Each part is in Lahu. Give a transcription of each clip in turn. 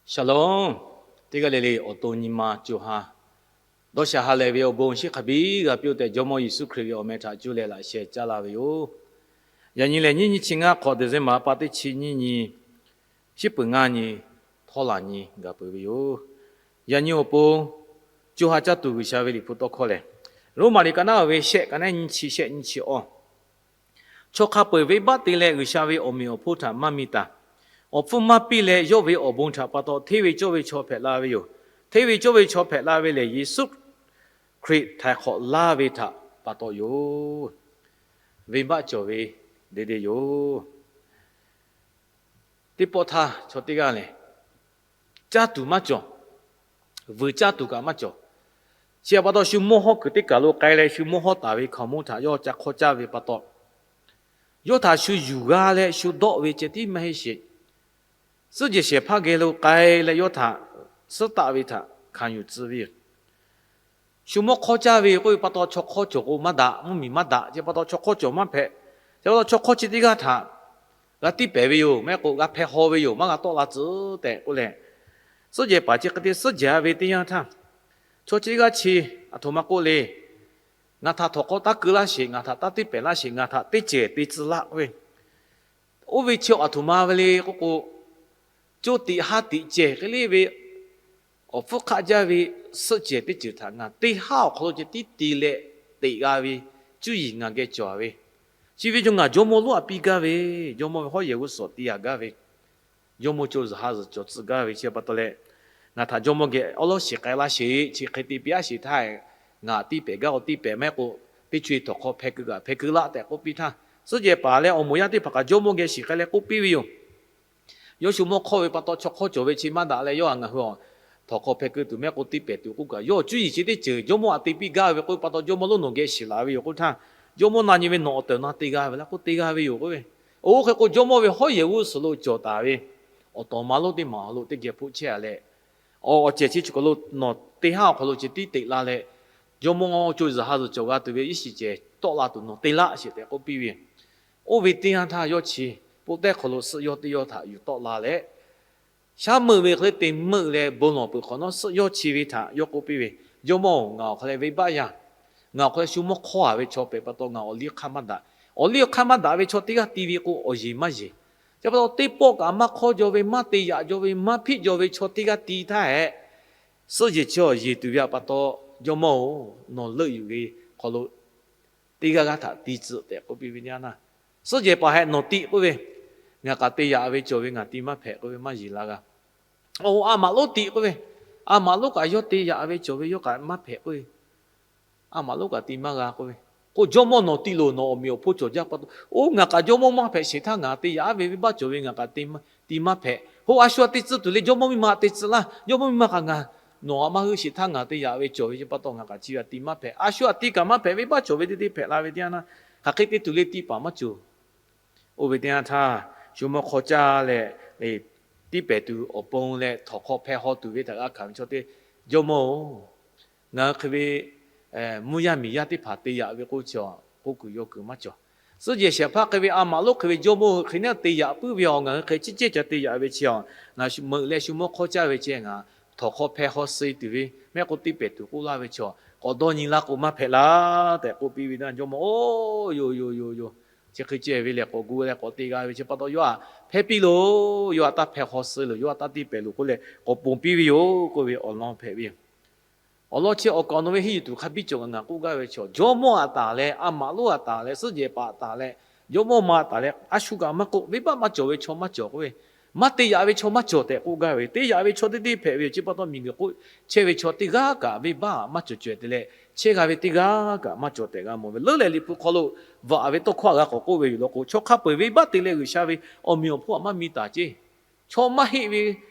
Shalom. Teˇ g'aˇ le le awˬ to nyi ma co ha dawˇ sha ha lehˬ ve awˬ bon shiˉ hk'a biˇ g'a piˇ-oˆ tehꞈ, Jawˇmawˇ Yeˍsuˆ Hkriꞈ ve awˬ meh htaꞈ cuˇ leh laꞈ sheh caˇ la ve yoˬ. Yaꞈ nyi lehˬ, nyiˇ nyi chi ngaˇ hk'awꞈ December pa teˇ chi nyiˇ nyi, shiˉ peuˬ ngaˇ nyi, htawˇ laˬ nyi gaˬ peuˬ ve yoˬ. Yaꞈ nyi awˬ pon co ha caˇ tuˬ G'uiˬsha ve Liꞈ hpu tawˇ hkawˇ lehˬ, Roˉmaꞈ liꞈ ka naˉ ve shehˆ, ka naˉ nyiˇ chi shehˆ nyiˇ chi awˇ, chaw hk'a peu-eˬ venˇbaˆ te leh G'uiˬsha ve awˬ meꞈ awˬ hponˇ htaꞈ maˇ miˇ taˍ. Awˬ hpfuhˇ maˇ piˇ leh, yawˇ ve awˬ bon htaꞈ pa taw hteˇ ve cawˇ ve chaw hpehꞈ la ve yoˬ. Hteˇ ve cawˇ ve chaw hpehꞈ la ve lehˬ, Yeˍsuˆ Hkriꞈ htaiˍ hk'awꞈ laˇ ve htaꞈ pa taw yoˬ. Venˇbaˆ cawˬ ve de de yoˬ. Teˇ pawˆ htaˇ chaw teˇ g'aˇ lehˬ, caˇ tuˬ maˇ cawˬ. Vuiˬ caˇ tuˬ kaꞈ maˇ cawˬ. Chi htaꞈ pa taw, shu mawˇ hawˇ kuiˬ teˇ kaˬ lo k'ai leh, shu mawˇ hawˇ taˍ ve hkaoˍmonˇ htaꞈ yawˇ ca hk'awˇ caˇ ve pa taw, yawˇ htaꞈ shu yuˬ g'a leh shu dawˆ ve ceh tiˉ maˇ heˆ sheˍ. Suhˉ jehˬ shehˍ hpaˇ geh lo k'ai leh, yawˇ htaꞈ suhˉ taˆ ve htaꞈ hkanˍ yuˬ tcuh ve yoˬ. Shu mawˇ hk'awˇ caˇ ve k'oˆ ve pa taw, chaw hk'awˇ cawˬ k'o maˇ daꞈ, mvuhˇmiˬ maˇ daꞈ. Chi pa taw chaw hk'awˇ cawˬ maˇ hpehꞈ. Chi pa taw chaw hk'awˇ chi teˇ g'aˇ htaꞈ g'a tiˇ pehˍ ve yoˬ, maˇ heˆ k'o g'a hpeh haw ve yoˬ, maˇ g'a tawˆ la tcuh tehꞈ k'oˆ leh, suhˉ jehˬ paˍ chi hk'e te suhˉ jehˬ ve teˇ yanˇ htaˇ, chaw chi teˇ g'aˇ chi aˬ htoꞈ ma k'oˆ le. Ngaˬ htaꞈ htawnˍ hk'aw taˇ keu laˇ sheˍ, ngaˬ htaꞈ taˇ tiˇ pehˍ laˇ sheˍ, ngaˬ htaꞈ teˇ cehˬ te tcuh laˇ k'oˆ ve, oˇ ve chi aˬ htoꞈ ma ve le k'oˆ k'o, coˇ tiꞈ haˉ tiꞈ cehˬ hk'e le ve awˬ hpfuhˇ hk'aˆ jaˇ ve suhˆ cehˬ teˇ ceuˬ htaꞈ ngaˬ teˇ haˉ awˬ hk'aw lo ceh tiˉ te leh teꞈ g'a ve cuˇ yiˍ ngaˬ geh cawˬ ve. Chi ve chaw ngaˬ jawˇmawˇ lonˉ aꞈ piˇ gaˇ ve, jawˇmawˇ ve hawˉ yehˬ g'uˇ suhˍ te yaꞈ gaˇ ve, jawˇmawˇ co zuhˬ ha zuhˬ cawˬ tcuh gaˇ ve chi pa taw leh, ngaˬ htaꞈ jawˇmawˇ geh awˉ lawˉ shiˍ k'ai laˇ sheˍ, chi hk'e te piˇ aˉ sheˍ htaˇ, ngaˬ tiˇ pehˍ gaˇ k'o tiˇ pehˍ, maˇ heˆ k'o teˇ co e htawnˍ hk'aw hpeh keu kaꞈ hpeh keu laˇ tehꞈ k'oˆ piˇ htaˇ, suhˉ jehˬ paˍ leh awˬ moˍ yaˇ teˇ hpaˍ kaꞈ jawˇmawˇ geh shiˍ k'ai leh k'oˆ piˇ ve yoˬ. Yawˇ shu mawˇ hk'awˇ ve pa taw chaw hk'awˇ cawˬ ve chi maˇ daꞈ leh, yawˇ htaꞈ ngaˬ hui htawnˍ hk'aw hpeh keu tuˬ maˇ heˆ k'o teˇ pehˍ tuˬ k'oˆ kaꞈ, yawˇ cuˇ yiˍ chi teˇ ceuˬ jawˇmawˇ htaꞈ te piˇ gaˇ ve k'oˆ ve pa taw, jawˇmawˇ lonˉ nawˬ geh shiˍ laˬ ve yoˬ k'oˆ htaˇ, jawˇmawˇ na nyi ve nawˬ awˬ tehˬ awˬ na te g'a ve laˇ k'oˆ te g'a ve yoˬ k'oˆ ve. Oˇ hk'e k'o, jawˇmawˇ ve hawˉ yehˬ g'uˇ suhˍ lo cawˬ taˍ ve awˬ tawˍ ma lonˉ teˇ maˬ awˬ hk'aw lo teˇ geh hpoˆ chehˇ a leh, awˬ cehˬ chi chi hk'aw lo nawˬ teˇ haˉ awˬ hk'aw lo ceh tiˉ teꞈ la leh, jawˇmawˇ co zuhˬ ha zuhˬ cawˬ g'a tuˬ ve iˉ shiˍ cehˬ tawˆ la tuˬ nawˬ te laˇ sheˍ tehꞈ k'oˆ piˇ ve. Oˇ ve teˇ yanˇ htaˇ yawˇ chi poˆ tehˉ hk'aw lo suhˆ yawˇ teˇ yawˇ htaꞈ yuˬ tawˆ la leh, shaˉ meuˆ ve hk'e te meuˆ leh bon lawˬ peuˬ hk'awꞈ nawˉ, suhˆ yawˇ chi ve htaꞈ yawˇ k'oˆ piˇ ve, Jawˇmawˇ-oˬ, ngaˬ awˬ hk'aw leh venˇbaˆ yaˇ, ngaˬ awˬ hk'aw leh shu mawˇ hk'awˇ a ve chaw hpehꞈ pa taw, ngaˬ awˬ liˇ hk'aˇ maˇ daꞈ. Awˬ liˇ awˬ hk'aˇ maˇ daꞈ ve chaw teˇ g'aˇ ti ve k'o, awˬ yeˬ maˇ yeˬ. Chi pa taw, teˇ pawˆ kaꞈ maˇ hk'awˇ jaw ve, maˇ te yaꞈ jaw ve, maˇ hpiˆ jaw ve chaw teˇ g'aˇ ti htaˇ hehꞈ, suhˆ jehˬ chi awˬ yeˬ tuˬ ve pa taw, Jawˇmawˇ-oˬ, nawˬ leuˆ yuˬ ve hk'aw lo teˇ g'aˇ g'aˇ htaꞈ ti tcuh tehꞈ k'oˆ piˇ ve teˇ yanˇ, suhˆ jehˬ paˍ hehꞈ nawˬ tiꞈ k'oˆ ve, Ngaˬ kaꞈ te yaꞈ ve cawˬ ve ngaˬ ti maˇ hpehꞈ k'oˆ ve maˇ yeˬ la g'a. Oˬ, a maꞈ lonˉ tiꞈ k'oˆ ve, a maꞈ lonˉ kaꞈ yawˇ te yaꞈ ve cawˬ ve yawˇ kaꞈ maˇ hpehꞈ k'oˆ ve, a maꞈ lonˉ kaꞈ ti maˇ g'a k'oˆ ve. K'o, Jawˇmawˇ nawˬ tiꞈ loˬ, nawˬ awˬ meꞈ awˬ hponˇ cawˬ jaˇ pa taw. Oˬ, ngaˬ kaꞈ Jawˇmawˇ maˇ hpehꞈ sheˍ htaˇ ngaˬ te yaꞈ ve venˇbaˆ cawˬ ve ngaˬ kaꞈ ti maˇ hpehꞈ. Hoˆ, a shu a te tcuh tuˬ le, Jawˇmawˇ miˇ ma te tcuh laˇ. Jawˇmawˇ miˇ ma kaꞈ ngaˬ nawˬ a maˇ heuˆ sheˍ htaˇ ngaˬ te yaꞈ ve cawˬ ve chi pa taw ngaˬ kaꞈ chi a ti maˇ hpehꞈ. A shu a ti kaꞈ maˇ hpehꞈ, venˇbaˆ cawˬ ve teˇ teˇ hpehꞈ la ve teˇ yanˇ, hk'aˬ hk'e te tuˬ le tiꞈ paˍ maˇ cawˬ. Oˇ ve teˇ yanˇ htaˇ, shu mawˇ hk'aw caˇ leh, tiˇ pehˍ tuˬ awˬ pon leh htawnˍ hk'aw hpeh haw tuˬ ve htaꞈ g'a hkanˍ ve chaw teˇ, Jawˇmawˇ-oˬ, ngaˬ hui hk'e ve mvuhˇ yaˇ miˬ yaˇ teˇ hpaˍ te yaꞈ ve k'oˆ chi k'oˆ kuiˬ yaw kuiˬ maˇ cawˬ. Suhˆ jehˬ shehˍ hpaˇ hk'e ve a maꞈ lonˉ hk'e ve Jawˇmawˇ hui hk'e naˉ te yaꞈ puiˉ ve, ngaˬ hui hk'e chi cehˇ ca te yaꞈ ve chi, ngaˬ meuꞈ leh shu mawˇ hk'aw caˇ ve chi ngaˬ htawnˍ hk'aw hpeh haw suh tuˬ ve, maˇ heˆ k'o teˇ pehˍ tuˬ k'oˆ laˇ ve chi, k'awꞈ dawˇ nyi laˇ k'o maˇ hpehꞈ laˇ tehꞈ k'oˆ piˇ ve teˇ yanˇ, Jawˇmawˇ-oˬ, yoˬ yoˬ yoˬ yoˬ, chi hk'e cehˇ ve lehˬ k'awꞈ gu leh k'awꞈ te g'a ve chi pa taw, yawˇ htaꞈ hpehˇ piˇ loˬ, yawˇ htaꞈ taˇ hpeh haw suh loˬ, yawˇ htaꞈ taˇ teˇ pehˍ loˬ k'oˆ leh k'awꞈ ponˬ piˇ ve yoˬ k'oˆ ve awˬ lawn hpehꞈ ve yoˬ. Awˬ lawn chi awˬ kaˍ awˬ nu ve henˇ yuˬ tuˬ hk'a biˇ cawˬ ngaˬ k'oˆ gaˇ ve chi, Jawˇmawˇ a taˍ leh, a maꞈ lonˉ a taˍ leh, suhˆ jehˬ paˍ a taˍ leh, Jawˇmawˇ ma taˍ leh, a shu kaꞈ maˇ k'oˆ, venˇbaˆ maˇ cawˬ ve chaw maˇ cawˬ k'oˆ ve, maˇ te yaꞈ ve chaw maˇ cawˬ tehꞈ k'oˆ gaˇ ve, te yaꞈ ve chaw teˇ teˇ hpehꞈ ve yoˬ. Chi pa taw, miˬguiˬ hk'oˆ chehˇ ve chaw teˇ g'aˇ kaꞈ venˇbaˆ maˇ cawˬ cawehˬ te leh, chehˇ g'a ve teˇ g'aˇ kaꞈ maˇ cawˬ tehꞈ g'a mawˬ ve. Leuˉ lehˬ, Liꞈ hpu hk'aw lo bvuhꞈ ve tawˇ hkawˇ a g'a k'awꞈ k'oˆ ve yoˬ law k'o, chaw hk'a peu-eˬ venˇbaˆ te leh G'uiˬsha ve awˬ meꞈ awˬ hponˇ htaꞈ maˇ miˇ taˍ ceˇ. Chaw maˇ heˆ ve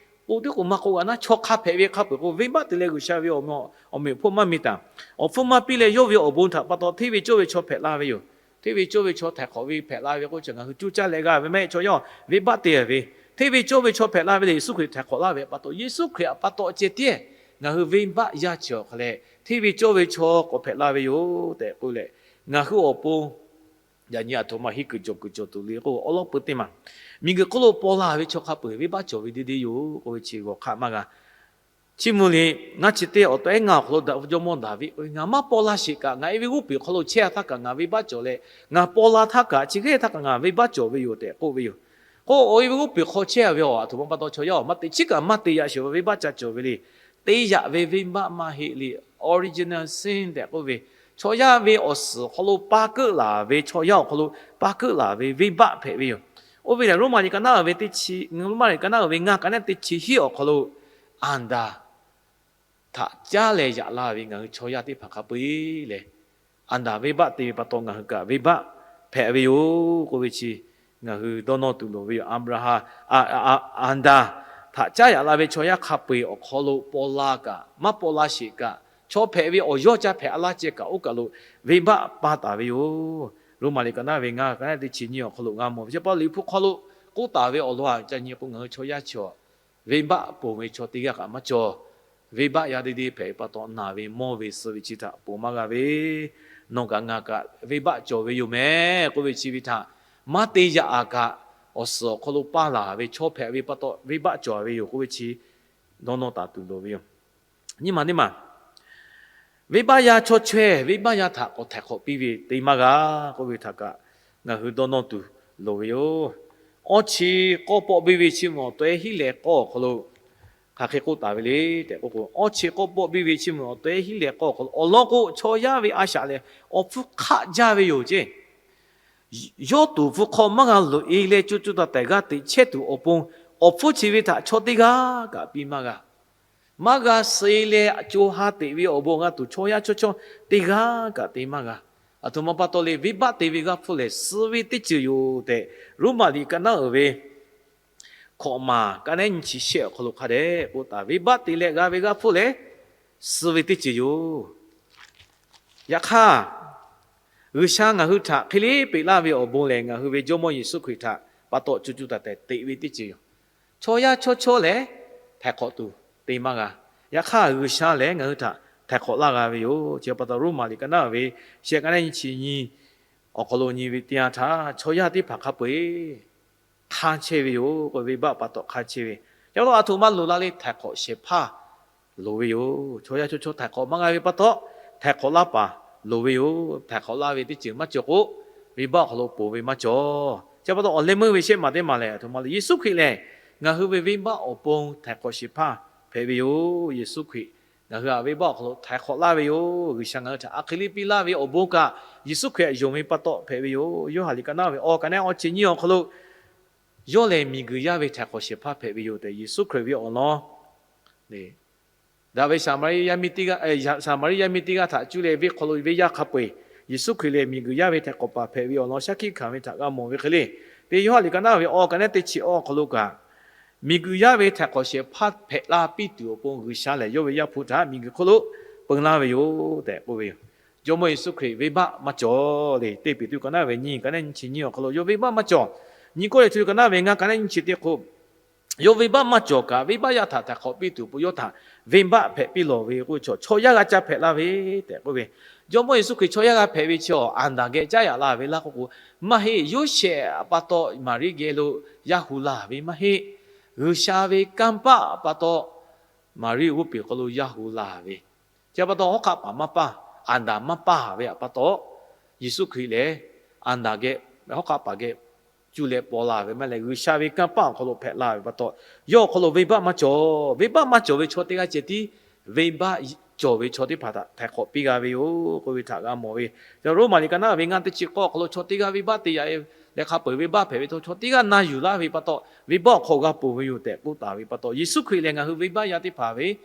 k'o, teˇ k'o maˇ k'oˆ g'a naˉ, chaw hk'a hpehꞈ ve hk'a peu-eˬ k'o, venˇbaˆ te leh G'uiˬsha ve awˬ meꞈ awˬ hponˇ maˇ miˇ taˍ. Awˬ hpfuhˇ maˇ piˇ leh yawˇ ve awˬ bon htaꞈ pa taw hteˇ ve cawˇ ve chaw hpehꞈ la ve yoˬ. Hteˇ ve cawˇ ve chaw htaiˍ hk'awꞈ ve hpehꞈ la ve k'oˆ chi, ngaˬ hui cuˇ caˇ leh g'a ve mehˆ. Chaw yawˇ venˇbaˆ te ve, hteˇ ve cawˇ ve chaw hpehꞈ la ve lehˬ, Yeˍsuˆ Hkriꞈ htaiˍ hk'awꞈ laˇ ve pa taw, Yeˍsuˆ Hkriꞈ pa taw ceh tiˉ ngaˬ hui venˇbaˆ yaˇ chi awˬ hk'aw leh hteˇ ve cawˇ ve chaw k'awꞈ hpehꞈ la ve yoˬ tehꞈ k'oˆ leh, ngaˬ hui awˬ pon Yaꞈ nyi aˬ htoꞈ ma henˇ kuiˬ cawˬ kuiˬ cawˬ tuˬ le k'o, awˉ lawˉ peuˬ teˇ maˬ, miˬguiˬ hk'oˆ lo paw la ve chaw hk'a peu-eˬ venˇbaˆ cawˬ ve deˇ deˇ yoˬ k'oˆ ve chi g'awˬ hk'aˆ maˇ g'a. Chiˇ mvuh le, ngaˇ chi teˇ awˬ tawehˉ ngaˇ awˬ hk'aw lo daꞈ ve jawˇmawˇ Daˍviˆ k'oˆ ve, Ngaˬ maˇ paw la sheˍ kaꞈ, ngaˬ e ve g'oˇ peˬ hk'aw lo chehˇ a htaˇ kaꞈ ngaˬ venˇbaˆ cawˬ leh, ngaˬ paw la htaˇ kaꞈ chi hk'e htaˇ kaꞈ ngaˬ venˇbaˆ cawˬ ve yoˬ tehꞈ k'oˆ ve yoˬ. K'o, awˬ e ve g'oˇ peˬ hk'aw chehˇ a ve awˬ aˬ htoꞈ ma pa taw chaw yaˇ awˬ maˇ te chiˉ kaꞈ maˇ te yaꞈ sheˍ ve venˇbaˆ ca cawˬ ve le. Te yaꞈ ve venˇbaˆ maˇ heˆ le. Original sin tehꞈ k'oˆ ve, chaw yaˇ ve awˬ suhˍ awˬ hk'aw lo pa keuˆ laˬ ve, chaw yaˇ awˬ hk'aw lo pa keuˆ laˬ ve venˇbaˆ hpehꞈ ve yoˬ. Oˇ ve lehˬ, Roˉmaꞈ liꞈ ka naˉ uiˍ ve teˇ chi, Roˉmaꞈ liꞈ ka naˉ uiˍ ve ngaˇ ka naˉ teˇ chi hiˉ awˬ hk'aw lo, Aˍdanˍ htaꞈ caˉ leh yaꞈ la ve ngaˬ hui chaw yaˇ teˇ hpaˍ hk'a peu-eˬ lehˬ, Aˍdanˍ venˇbaˆ te ve pa taw ngaˬ hui kaꞈ venˇbaˆ hpehꞈ ve yoˬ k'oˆ ve chi ngaˬ hui dawˇ nawˇ tuˬ loˍ ve yoˬ. Aˍbraˍhanˍ, a, a, Aˍdanˍ htaꞈ caˉ yaꞈ la ve chaw yaˇ hk'a peu-eˬ awˬ hk'aw lo paw la kaꞈ maˇ paw la sheˍ kaꞈ, chaw hpehꞈ ve awˬ yawˇ caˇ hpehꞈ a laˇ ceh kaꞈ oˇ kaˬ lo venˇbaˆ pa taˍ ve yoˬ. Roˉmaꞈ liꞈ ka naˉ ve ngaˇ ka naˉ teˇ chi nyiˇ awˬ hk'aw lo g'a mawˬ ve, chi pa Liꞈ hpu hk'aw lo k'oˆ taˍ ve awˬ lawn aꞈ ca nyi k'o, ngaˬ hui chaw yaˇ chi venˇbaˆ ponˬ ve chaw teˇ g'aˇ kaꞈ maˇ cawˬ. Venˇbaˆ yaˇ deˇ deˇ hpehꞈ ve pa taw, naˬ ve mawˇ ve suh ve chi htaꞈ ponˬ maˇ g'a ve, nawˬ kaꞈ ngaˬ kaꞈ venˇbaˆ cawˬ ve yoˬ mehˍ k'oˆ ve chi ve htaꞈ maˇ te yaꞈ a kaꞈ, awˬ suhˍ awˬ hk'aw lo paˇ laˬ ve chaw hpehꞈ ve pa taw venˇbaˆ cawˬ ve yoˬ k'oˆ ve chi dawˇ nawˇ taˍ tuˬ loˍ ve yoˬ. Nyiˇ maˬ teˇ maˬ, venˇbaˆ yaˇ chaw chaweh venˇbaˆ yaˇ htaꞈ k'awꞈ htaiˍ hk'awꞈ piˇ ve te maˇ g'a k'oˆ ve htaꞈ kaꞈ ngaˬ hui dawˇ nawˇ tuˬ loˍ ve yoˬ. Awˇ chi k'awˇ pawˆ biˇ ve chiˇ mvuh awˬ tawehˉ hiˉ leh k'awˇ awˬ hk'aw lo hk'aˬ hk'e k'oˆ taˍ ve le tehꞈ k'oˆ k'o, awˇ chi k'awˇ pawˆ biˇ ve chiˇ mvuh awˬ tawehˉ hiˉ leh k'awˇ awˬ hk'aw lo awˬ lawn k'o, chaw yaˇ ve a shaꞈ lehˬ awˬ hpfuhˇ hk'aˆ jaˇ ve yoˬ ceˇ. Yawˇ tuˬ hpfuh hk'aw maˇ g'a loꞈ e leh co co taiˍ taiˍ g'aˇ teꞈ chehˇ tuˬ awˬ pon, awˬ hpfuhˇ chi ve htaꞈ chaw teˇ g'aˇ kaꞈ piˇ maˇ g'a. Maˇ g'a suh e leh co ha teꞈ ve awˬ bon g'a tuˬ chaw yaˇ chaw chawˇ teˇ g'aˇ kaꞈ te maˇ g'a. Aˬ htoꞈ ma pa taw le, venˇbaˆ te ve g'aˇ hpfuhˇ lehˬ suh ve teˇ ceuˬ yoˬ tehꞈ, Roˉmaꞈ liꞈ ka naˉ uiˍ ve hkawꞈ maˬ ka naˉ nyiˇ chi shehˆ awˬ hk'aw lo hk'a dehꞈ k'oˆ taˍ, venˇbaˆ te leh g'a ve g'aˇ hpfuhˇ lehˬ suh ve teˇ ceuˬ yoˬ. Yaꞈ hk'aˇ, G'uiˬsha ngaˬ hui htaꞈ hk'e le peꞈ laˇ ve awˬ bon lehˬ, ngaˬ hui ve Jawˇmawˇ Yeˍsuˆ Hkriꞈ htaꞈ pa taw co co taiˍ taiˍ teꞈ ve teˇ ceuˬ yoˬ. Chaw yaˇ chaw chawˇ lehˬ htaiˍ hk'awꞈ tuˬ te maˇ g'a. Yaꞈ hk'aˇ, G'uiˬsha lehˬ ngaˬ hui htaꞈ htaiˍ hk'awꞈ laˇ g'a ve yoˬ. Chi pa taw, Roˉmaꞈ liꞈ ka naˉ ve shehˆ ka naˉ nyiˇ chi nyi awˬ hk'aw lo nyi ve teˇ yanˇ htaˇ, chaw yaˇ teˇ hpaˍ hk'a peu-eˬ hk'anˇ chehˇ ve yoˬ k'o, venˇbaˆ pa taw hk'anˇ chehˇ ve. Yaꞈ hk'aˇ, aˬ htoꞈ ma loˍ la le, htaiˍ hk'awꞈ shehˍ hpaˇ loˍ ve yoˬ. Chaw yaˇ chaw chawˇ htaiˍ hk'awꞈ maˇ g'a ve pa taw, htaiˍ hk'awꞈ laˇ paˍ loˍ ve yoˬ. Htaiˍ hk'awꞈ laˇ ve teˇ ceuˬ maˇ cawˬ k'o, venˇbaˆ awˬ hk'aw lo ponˬ ve maˇ cawˬ. Chi pa taw, awˬ leh meuˇ ve shehˆ maˬ teˇ maˬ lehˬ, aˬ htoꞈ ma le, Yeˍsuˆ Hkriꞈ lehˬ ngaˬ hui ve venˇbaˆ awˬ pon htaiˍ hk'awꞈ shehˍ hpaˇ hpehꞈ ve yoˬ. Yeˍsuˆ Hkriꞈ ngaˬ hui htaꞈ venˇbaˆ awˬ hk'aw lo htaiˍ hk'awꞈ laˇ ve yoˬ. G'uiˬsha ngaˬ hui htaꞈ a hk'e le piˇ laˇ ve awˬ bon kaꞈ, Yeˍsuˆ Hkriꞈ htaꞈ yonˍ ve pa taw hpehꞈ ve yoˬ. Yoˇhanˬ liꞈ ka naˉ ve awˬ ka naˉ awˇ chi nyiˇ awˬ hk'aw lo, yawˇ lehˬ miˬguiˬ yaˇ ve htaiˍ hk'awꞈ shehˍ hpaˇ hpehꞈ ve yoˬ tehꞈ, Yeˍsuˆ Hkriꞈ ve awˬ lawn daꞈ ve Saˍmaˍriˆ yaˇ miˇ teˇ g'aˇ, Saˍmaˍriˆ yaˇ miˇ teˇ g'aˇ htaꞈ cuˇ leh venˇ hk'aw lo venˇ yaˇ hk'a peu-eˬ, Yeˍsuˆ Hkriꞈ lehˬ miˬguiˬ yaˇ ve htaiˍ hk'awꞈ paˍ hpehꞈ ve awˬ lawn shaˉ hkiˆ hkanˍ ve htaꞈ g'a mawˬ ve hk'e le. Teˇ Yoˇhanˬ liꞈ ka naˉ ve awˬ ka naˉ teˇ chi awˇ awˬ hk'aw lo kaꞈ, miˬguiˬ yaˇ ve htaiˍ hk'awꞈ shehˍ hpaˇ hpehꞈ la piˇ tuˬ awˬ pon G'uiˬsha lehˬ yawˇ ve Yaˇ hpu htaꞈ miˬguiˬ hk'oˆ lo peun laˇ ve yoˬ tehꞈ k'oˆ ve yoˬ. Jawˇmawˇ Yeˍsuˆ Hkriꞈ venˇbaˆ maˇ cawˬ le. Teˇ Peˍtruˆ ka naˉ ve nyiˇ ka naˉ nyiˇ chi nyiˇ awˬ hk'aw lo yawˇ venˇbaˆ maˇ cawˬ. Nyi k'oˆ leh, Tiˆmoˍteˍ ka naˉ ve ngaˇ ka naˉ nyiˇ chi teˇ hk'oˆ, yawˇ venˇbaˆ maˇ cawˬ kaꞈ, venˇbaˆ yaˇ htaꞈ htaiˍ hk'awꞈ piˇ tuˬ awˬ pon yawˇ htaꞈ venˇbaˆ hpehꞈ piˇ lawˬ ve k'oˆ ve chaw, chaw yaˇ g'a ca hpehꞈ laˇ ve tehꞈ k'oˆ ve. Jawˇmawˇ Yeˍsuˆ Hkriꞈ chaw yaˇ g'a hpehꞈ ve chi awˬ Aˍdanˍ geh caˉ yaꞈ la ve laˇ k'oˆ k'o, maˇ heˆ. Yoˇsehꞈ pa taw Maˍriˆ geh lo yaˇ hu laˬ ve maˇ heˆ. G'uiˬsha ve kanˇ paˆ pa taw Maˍriˆ g'oˇ peˬ hk'aw lo yaˇ hu laˬ ve. Chi pa taw hawˉ hk'aˆ paˍ maˇ paˇ, Aˍdanˍ maˇ paˇ ve pa taw, Yeˍsuˆ Hkriꞈ lehˬ Aˍdanˍ geh, hawˉ hk'aˆ paˍ geh cuˇ leh paw la ve maˇ leh, G'uiˬsha ve kanˇ paˆ awˬ hk'aw lo hpehꞈ la ve pa taw, yawˇ awˬ hk'aw lo venˇbaˆ maˇ cawˬ. Venˇbaˆ maˇ cawˬ ve chaw teˇ g'aˇ ceh tiˉ venˇbaˆ cawˬ ve chaw teˇ hpaˍ htaꞈ htaiˍ hk'awꞈ piˇ g'a ve yoˬ k'oˆ ve htaꞈ g'a mawˬ ve. Yaꞈ Roˉmaꞈ liꞈ ka naˉ ve ngaˇ teˇ chi k'awˇ awˬ hk'aw lo chaw teˇ g'aˇ venˇbaˆ te yaꞈ leh hk'a peu-eˬ venˇbaˆ hpehꞈ ve htawˇ, chaw teˇ g'aˇ na yuˬ laˇ ve pa taw, venˇbaˆ awˬ hk'aw g'a ponˬ ve yoˬ tehꞈ k'oˆ taˍ ve pa taw, Yeˍsuˆ Hkriꞈ lehˬ ngaˬ hui venˇbaˆ yaˇ teˇ hpaˍ ve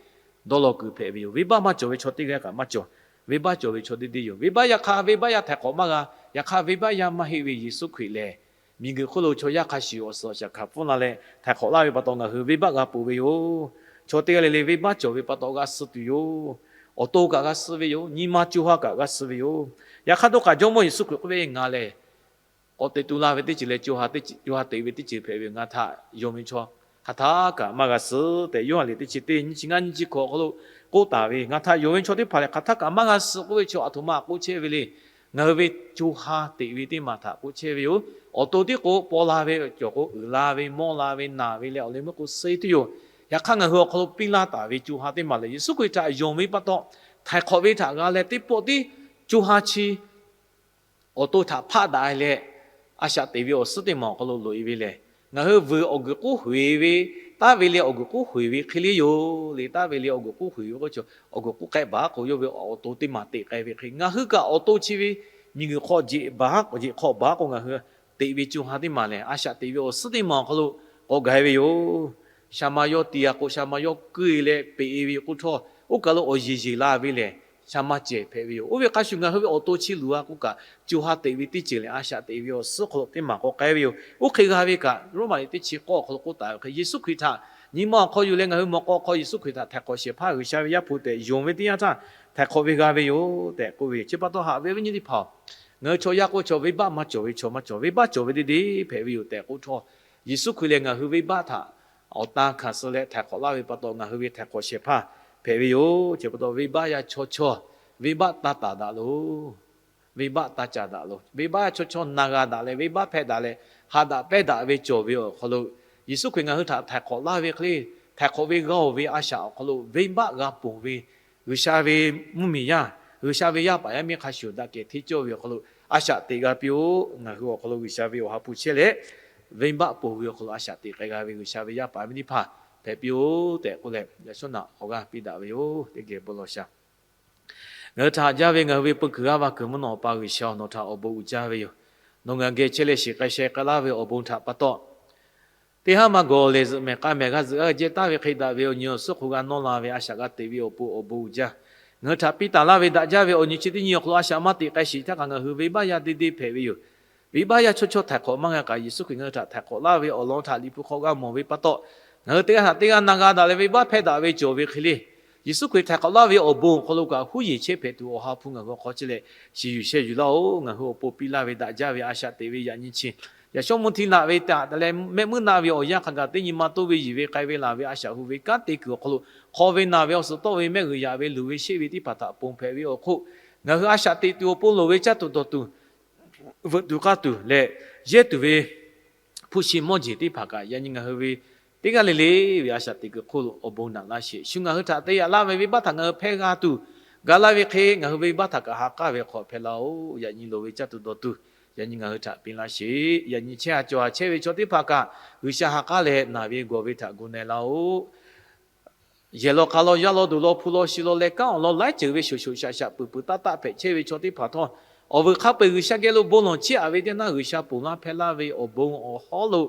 dawˇ law kuiˬ hpehꞈ ve yoˬ. Venˇbaˆ maˇ cawˬ ve chaw teˇ g'aˇ kaꞈ maˇ cawˬ. Venˇbaˆ cawˬ ve chaw deˇ deˇ yoˬ. Venˇbaˆ yaˇ hk'a venˇbaˆ yaˇ htaiˍ hk'awꞈ maˇ g'a. Yaꞈ hk'aˇ, venˇbaˆ yaˇ maˇ heˆ ve Yeˍsuˆ Hkriꞈ lehˬ, miˬguiˬ hk'oˆ lo chaw yaˇ hk'a shuˍ awˬ suhˍ awˬ shaˍ hkanˍ pfuhˇ la leh htaiˍ hk'awꞈ laˇ ve pa taw, ngaˬ hui venˇbaˆ g'a ponˬ ve yoˬ. Chaw teˇ g'aˇ le le venˇbaˆ cawˬ ve pa taw g'a suh tuˬ yoˬ. Awˬ to kaꞈ g'a suh ve yoˬ. Nyi ma co ha kaꞈ g'a suh ve yoˬ. Yaꞈ hk'aˇ, htawˇ kaꞈ Jawˇmawˇ Yeˍsuˆ Hkriꞈ k'oˆ ve, Ngaˬ lehˬ k'awꞈ te tu la ve teˇ ceuˬ leh co ha teꞈ ve ngaˬ htaꞈ yonˍ ve chaw hk'aˬ htaˇ kaꞈ maˇ g'a suh tehꞈ, Yoˇhanˬ liꞈ teˇ chi teˇ nyiˇ chi ngaˇ nyiˇ chi hkawꞈ awˬ hk'aw lo k'oˆ taˍ ve. Ngaˬ htaꞈ yonˍ ve chaw teˇ hpaˍ lehˬ hk'aˬ htaˇ kaꞈ maˇ g'a suh k'oˆ ve chaw aˬ htoꞈ ma k'oˆ chehˇ ve le. Ngaˬ hui ve co ha teꞈ ve teˇ maˬ htaꞈ k'oˆ chehˇ ve yoˬ. Awˬ to tiˉ k'o paw la ve cawˬ k'o, uiˍ la ve, mawˇ la ve, naˬ ve leh awˬ leh meuˇ k'o suh tuˬ yoˬ. Yaꞈ hk'aˇ ngaˬ hui awˬ hk'aw lo piˇ laˇ taˍ ve co ha teˇ maˬ lehˬ, Yeˍsuˆ Hkriꞈ htaꞈ yonˍ ve pa taw, htaiˍ hk'awꞈ ve htaꞈ g'a leh teˇ pawˆ tiˉ co ha chi awˬ to htaꞈ hpaˆ daꞈ leh, a shaꞈ teꞈ ve awˬ suhˉ teˇ maˬ awˬ hk'aw lo loꞈ e ve lehˬ, ngaˬ hui vuiˬ awˬ guiˬ k'oˆ hoeˍ ve, taˍ ve leh awˬ guiˬ k'oˆ hoeˍ ve hk'e le yoˬ le. Taˍ ve leh awˬ guiˬ k'oˆ hoeˍ ve k'o, awˬ guiˬ k'oˆ k'ehˆ baˬ k'o, yawˇ ve awˬ to teˇ maˬ teꞈ k'ai ve hk'e, ngaˬ hui kaꞈ awˬ to chi ve miˬ guiˬ hk'aw jeꞈ baˬ, jeꞈ hk'aw baˬ k'o, ngaˬ hui teꞈ ve co ha teˇ maˬ lehˬ, a shaꞈ teꞈ ve awˬ suhˉ teˇ maˬ awˬ hk'aw lo k'awꞈ gaˬ e ve yoˬ. Shaˍ ma yawˇ tiˍ a k'o, shaˍ ma yawˇ keu e leh peꞈ e ve k'oˆ htawˇ, oˇ kaˬ lo awˬ yeˬ yeˬ la ve lehˬ, shaˍ ma cehˬ hpehꞈ ve yoˬ. Oˇ ve hk'a shuˍ ngaˬ hui ve awˬ to chi luˬ a k'o kaꞈ, co ha teꞈ ve teˇ ceuˬ lehˬ, a shaꞈ teꞈ ve awˬ suhˉ hk'aw lo teˇ maˬ k'awꞈ k'ai ve yoˬ. Oˇ hk'e g'a ve kaꞈ, Roˉmaꞈ liꞈ teˇ chi k'awˇ awˬ hk'aw lo k'oˆ taˍ ve hk'e, Yeˍsuˆ Hkriꞈ htaꞈ nyi ma awˬ hk'aw yuˬ leh ngaˬ hui mawꞈ k'aw hk'aw Yeˍsuˆ Hkriꞈ htaꞈ htaiˍ hk'awꞈ shehˍ hpaˇ G'uiˬsha ve Yaˇ hpu tehꞈ yonˍ ve teˇ yanˇ htaˇ, htaiˍ hk'awꞈ ve g'a ve yoˬ tehꞈ k'oˆ ve yoˬ. Chi pa taw haꞈ ve awˬ viˉ nyi teˇ hpaˍ-oˬ, ngaˬ hui chaw yaˇ k'o chaw venˇbaˆ maˇ cawˬ ve, chaw maˇ cawˬ, venˇbaˆ cawˬ ve te te hpehꞈ ve yoˬ tehꞈ k'oˆ htawˇ, Yeˍsuˆ Hkriꞈ lehˬ ngaˬ hui venˇbaˆ htaꞈ awˬ tan hkanˍ suh leh htaiˍ hk'awꞈ laˇ ve pa taw, ngaˬ hui ve htaiˍ hk'awꞈ shehˍ hpaˇ hpehꞈ ve yoˬ. Chi pa taw venˇbaˆ yaˇ chaw chaw venˇbaˆ taˇ taˍ daꞈ loˬ. Venˇbaˆ taˇ caˍ daꞈ loˬ. Venˇbaˆ yaˇ chaw chaw na g'a daꞈ leh, venˇbaˆ hpehˇ daꞈ leh, haꞈ daꞈ pehnˇ daꞈ ve cawˬ ve awˬ hk'aw lo, Yeˍsuˆ Hkriꞈ ngaˬ hui htaꞈ htaiˍ hk'awꞈ laˇ ve hk'e le, htaiˍ hk'awꞈ ve g'a-oˬ ve a shaꞈ awˬ hk'aw lo venˇbaˆ g'a ponˬ ve G'uiˬsha ve mvuhˇmiˬ yaˇ, G'uiˬsha ve yaˇ paˍ yaˇ miˇ hk'a shuˍ daꞈ kehˬ hteˇ cawˇ ve awˬ hk'aw lo a shaꞈ teꞈ g'a piˇ-oˆ. Ngaˬ hui awˬ hk'aw lo G'uiˬsha ve awˬ ha hpu chehˇ leh, venˇbaˆ ponˬ ve awˬ hk'aw lo a shaꞈ teꞈ k'ai g'a ve G'uiˬsha ve yaˇ paˍ miˇ teˇ hpaˍ hpehꞈ piˇ-oˆ tehꞈ k'oˆ leh, yaꞈ shawˉ naꞈ awˬ g'aˇ piˇ daꞈ ve yoˬ. Teˇ geh bon lawˬ sha. Ngaˬ hui htaꞈ haꞈ jaˇ ve ngaˬ hui ve peu kuiˬ g'aˇ va kuiˬ mvuhˇ naw Awˬ pa G'uiˬsha-oˬ, nawˬ htaꞈ awˬ bon uiˍ jaˇ ve yoˬ. Nawˬ ngaˬ geh chehˇ leh shiˍ k'ai sheh k'ai laˇ ve awˬ bon htaꞈ pa taw, teˇ haˉ maˇ gawˬ lehˬ zuhꞈ mehˍ k'a mehˍ g'a zuhꞈ g'a jehˇ taˍ ve hk'e daꞈ ve awˬ nyi awˬ suhˉ hk'oˆ g'a nawˇ la ve a shaꞈ g'a teꞈ ve awˬ pon awˬ bon uiˍ jaˇ. Ngaˬ hui htaꞈ piˇ taˍ laˇ ve daꞈ jaˇ ve awˬ nyi chi teˇ nyi awˬ hk'aw lo a shaꞈ maˇ teꞈ k'ai sheˍ htaˇ kaꞈ ngaˬ hui venˇbaˆ yaˇ deˇ deˇ hpehꞈ ve yoˬ. Venˇbaˆ yaˇ chaw chaw htaiˍ hk'awꞈ maˇ g'a kaꞈ, Yeˍsuˆ Hkriꞈ ngaˬ hui htaꞈ htaiˍ hk'awꞈ laˇ ve awˬ lawn htaꞈ Liꞈ hpu hk'aw g'a mawˬ ve pa taw, ngaˬ hui teˇ g'aˇ htaꞈ teˇ g'aˇ na g'a daꞈ leh venˇbaˆ hpehˇ daꞈ ve cawˬ ve hk'e le, Yeˍsuˆ Hkriꞈ htaiˍ hk'awꞈ laˇ ve awˬ bon awˬ hk'aw lo kaꞈ huˉ yeˬ chehˇ hpehꞈ tuˬ awˬ ha hpu ngaˬ hui awˬ hk'aw chehˇ leh shiˍ yuˬ sheh yuˬ laˇ-oˬ. Ngaˬ hui awˬ pon piˇ laˇ ve daꞈ jaˇ ve a shaꞈ teꞈ ve yaꞈ nyi chi, yaꞈ shawˉ mvuhˇ htiˇ naꞈ ve htaꞈ leh mehˆ muiˉ naˆ ve awˬ yanˇ hk'a gaˬ teˇ nyi ma toˇ ve yiˬ ve k'ai ve laˬ ve a shaꞈ hu ve kanˉ te kuiˬ awˬ hk'aw lo, hk'aw ve naˬ ve awˬ suhˍ tawˆ ve mehˆ g'uiˬ yaꞈ ve luˬ ve sheˆ ve teˇ hpaˍ htaꞈ ponˬ hpehꞈ ve awˬ hk'oˆ, ngaˬ hui a shaꞈ teꞈ tuˬ awˬ pon loˍ ve caˇ tuˬ dawˬ tuˬ, veuꞈ tuˬ k'aˇ tuˬ leh yehˇ tuˬ ve hpu shi mawˇ jeˬ teˇ hpaˍ kaꞈ yaꞈ nyi ngaˬ hui ve teˇ g'aˇ le le ve a shaꞈ teꞈ kuiˬ hk'oˆ lo awˬ bon naꞈ laˇ sheˍ. Shu ngaˬ hui htaꞈ te yaꞈ laˇ ve venˇbaˆ htaꞈ ngaˬ hui hpehˇ g'a tuˬ, ga laˇ ve hk'e ngaˬ hui venˇbaˆ htaꞈ kaꞈ ha k'aˉ ve hk'aw hpehˇ laˇ-oˬ. Yaꞈ nyi loˍ ve caˇ tuˬ dawˬ tuˬ, yaꞈ nyi ngaˬ hui htaꞈ piˇ laˇ sheˍ. Yaꞈ nyi chehˇ ha cawˬ ha chehˇ ve chaw teˇ hpaˍ kaꞈ G'uiˬsha ha k'aˉ leh naˬ ve gawˬ ve htaꞈ gu na-e laˇ-oˬ. Yehˬ law k'a law yaˇ law duˬ law hpu law shi law leh kanˉ awˬ lawn laiˉ ceuˬ ve shoˍ shoˍ shaꞈ shaꞈ peuˬ peuˬ taˆ taˆ hpehꞈ chehˇ ve chaw teˇ hpaˍ htawˇ, awˬ vuiˬ hk'a peu-eˬ G'uiˬsha geh lo bon lawˬ chiˇ aꞈ ve teˇ naˇ G'uiˬsha ponˬ laˇ hpehˇ laˇ ve awˬ bon awˬ hawˉ lo,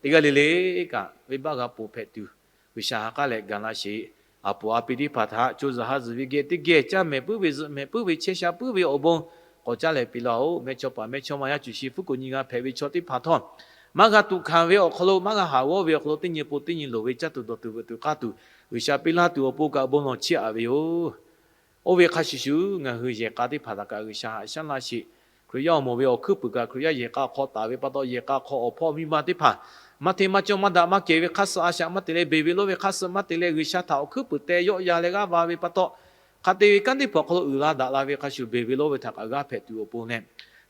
teˇ g'aˇ le le kaꞈ venˇbaˆ g'a ponˬ hpehꞈ tuˬ, G'uiˬsha ha k'aˉ leh ga laˇ sheˍ. A poˍ a pi teˇ hpaˍ htaꞈ co zuhˬ ha zuhˬ ve geh teˇ geh caˇ mehˍ puiˉ ve zuhꞈ mehˍ puiˉ ve chehˇ sha puiˉ ve awˬ bon k'awꞈ caˇ leh piˇ laˇ-oˬ. Mehˇchawˇpaˍ mehˇchawˇma yaˇ cuˬ shi fuˉ kuꞈ nyi g'a hpehꞈ ve chaw teˇ hpaˍ htawˇ, maˇ g'a tuꞈ hkanˍ ve awˬ hk'aw lo, maˇ g'a haˍ g'awˇ ve awˬ hk'aw lo teˇ nyi pon teˇ nyi loˍ ve caˇ tuˬ dawˬ tuˬ veuꞈ tuˬ k'aˇ tuˬ, G'uiˬsha piˇ laˇ tuˬ awˬ pon kaꞈ bon lawˬ chiˇ aꞈ ve yoˬ. Oˇ ve hk'a shuˍ shuˍ ngaˬ hui yehˬ k'a teˇ hpaˍ htaꞈ kaꞈ G'uiˬsha haꞈ shaˉ laˇ sheˍ. Hkriꞈ yaˇ awˬ moˍ ve awˬ hkuiˉ puiˍ kaꞈ Hkriꞈ yaˇ yehˬ k'a hk'aw taˍ ve pa taw, yehˬ k'a hk'aw awˬ hpawˇ miˇ ma teˇ hpaˍ maˇ hteˇ maˇ cawˇ maˇ daꞈ maˇ kehˬ ve hk'aˇ suh a shaꞈ maˇ te leh, beˬ ve lawˇ ve hk'aˇ suh maˇ te leh, G'uiˬsha htaꞈ awˬ hkuiˉ puiˍ teh yawˆ yan leh g'aˇ va ve pa taw, hk'a te ve kanˉ teˇ hpaˍ awˬ hk'aw lo uiˍ la daꞈ la ve hk'a shuˍ, beˬ ve lawˇ ve htaꞈ kaꞈ g'aˇ hpehꞈ tuˬ awˬ pon leh,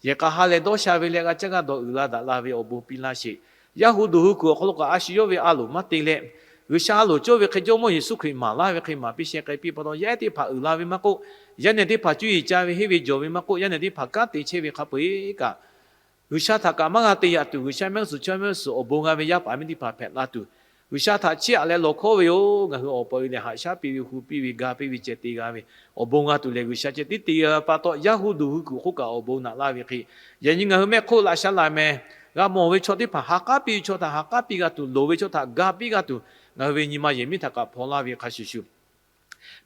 yehˬ k'a ha lehˬ dawˇ sha ve leh g'a caˇ g'a dawˬ uiˍ la daꞈ la ve awˬ bon piˇ laˇ sheˍ. Yaˇ hu duˬ hu kuiˬ awˬ hk'aw lo kaꞈ a shu yawˇ ve a loˍ maˇ te leh, G'uiˬsha a loˍ cawˇ ve hk'e Jawˇmawˇ Yeˍsuˆ Hkriꞈ maˍ laˇ ve hk'e maˍ piˇ sheh k'ai piˇ pa taw, yaˇ ehˉ teˇ hpaˍ uiˍ la ve maˇ k'oˆ, yaˇ nehˬ teˇ hpaˍ cuˇ yiˍ ca ve henˇ ve jawˬ ve maˇ k'oˆ, yaˇ nehˬ teˇ hpaˍ kanˉ te chehˇ ve hk'a peu-eˬ kaꞈ, G'uiˬsha htaꞈ kaꞈ maˇ g'a te yaꞈ tuˬ, G'uiˬsha mehˆ g'uˇ suhˍ chaw mehˆ g'uˇ suhˍ awˬ bon g'a ve yaˇ paˍ miˇ teˇ hpaˍ hpehꞈ la tuˬ, G'uiˬsha htaꞈ chiˇ aꞈ leh lawˬ hkawˉ ve yoˬ. Ngaˬ hui awˬ pa ve lehˬ haꞈ shaˉ piˇ ve, hu piˇ ve, ga piˇ ve, ceh te g'a ve, awˬ bon g'a tuˬ lehˬ G'uiˬsha ceh tiˉ te g'a pa taw, yaˇ hu duˬ hui kuiˬ hk'oˆ kaꞈ awˬ bon naꞈ laˇ ve hk'e, yaꞈ nyi ngaˬ hui mehˆ hk'oˆ laꞈ sha laˬ mehˍ g'a mawˬ ve chaw teˇ hpaˍ, ha k'aˉ piˇ ve chaw htaꞈ ha k'aˉ piˇ g'a tuˬ, loˍ ve chaw htaꞈ ga piˇ g'a tuˬ, ngaˬ hui ve nyi ma yehˬ miˉ htaꞈ kaꞈ hpaw laˇ ve hk'a shuˍ shuˍ,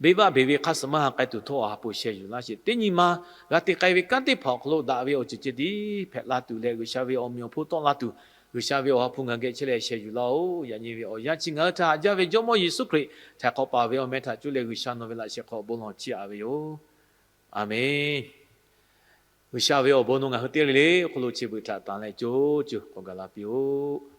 venˇbaˆ beˬ ve hk'aˇ suh maˇ ha k'ai tuˬ htawˇ awˬ ha hpu sheh yuˬ laˇ sheˍ. Teˇ nyi ma g'a te k'ai ve kanˉ teˇ hpaˍ awˬ hk'aw lo daꞈ ve awˬ ceuˬ ceh tiˉ hpehꞈ la tuˬ leh, G'uiˬsha ve awˬ meꞈ awˬ hponˇ tawˆ la tuˬ, G'uiˬsha ve awˬ ha hpu ngaˬ geh chehˇ leh sheh yuˬ laˇ-oˬ. Yaꞈ nyi ve awˬ yanˇ chi ngaˬ hui htaꞈ haꞈ jaˇ ve Jawˇmawˇ Yeˍsuˆ Hkriꞈ htaiˍ hk'awꞈ paˍ ve awˬ meh htaꞈ cuˇ leh G'uiˬsha nawˬ ve laꞈ sheh hk'aw awˬ bon lawˬ chiˇ aꞈ ve yoˬ. Aˬmenˍ. G'uiˬsha ve awˬ bon nawˬ ngaˬ hui teˇ g'aˇ le le awˬ hk'aw lo chi beuꞈ htaꞈ tanˍ leh co co k'awꞈ gaˬ la piˇ-oˆ.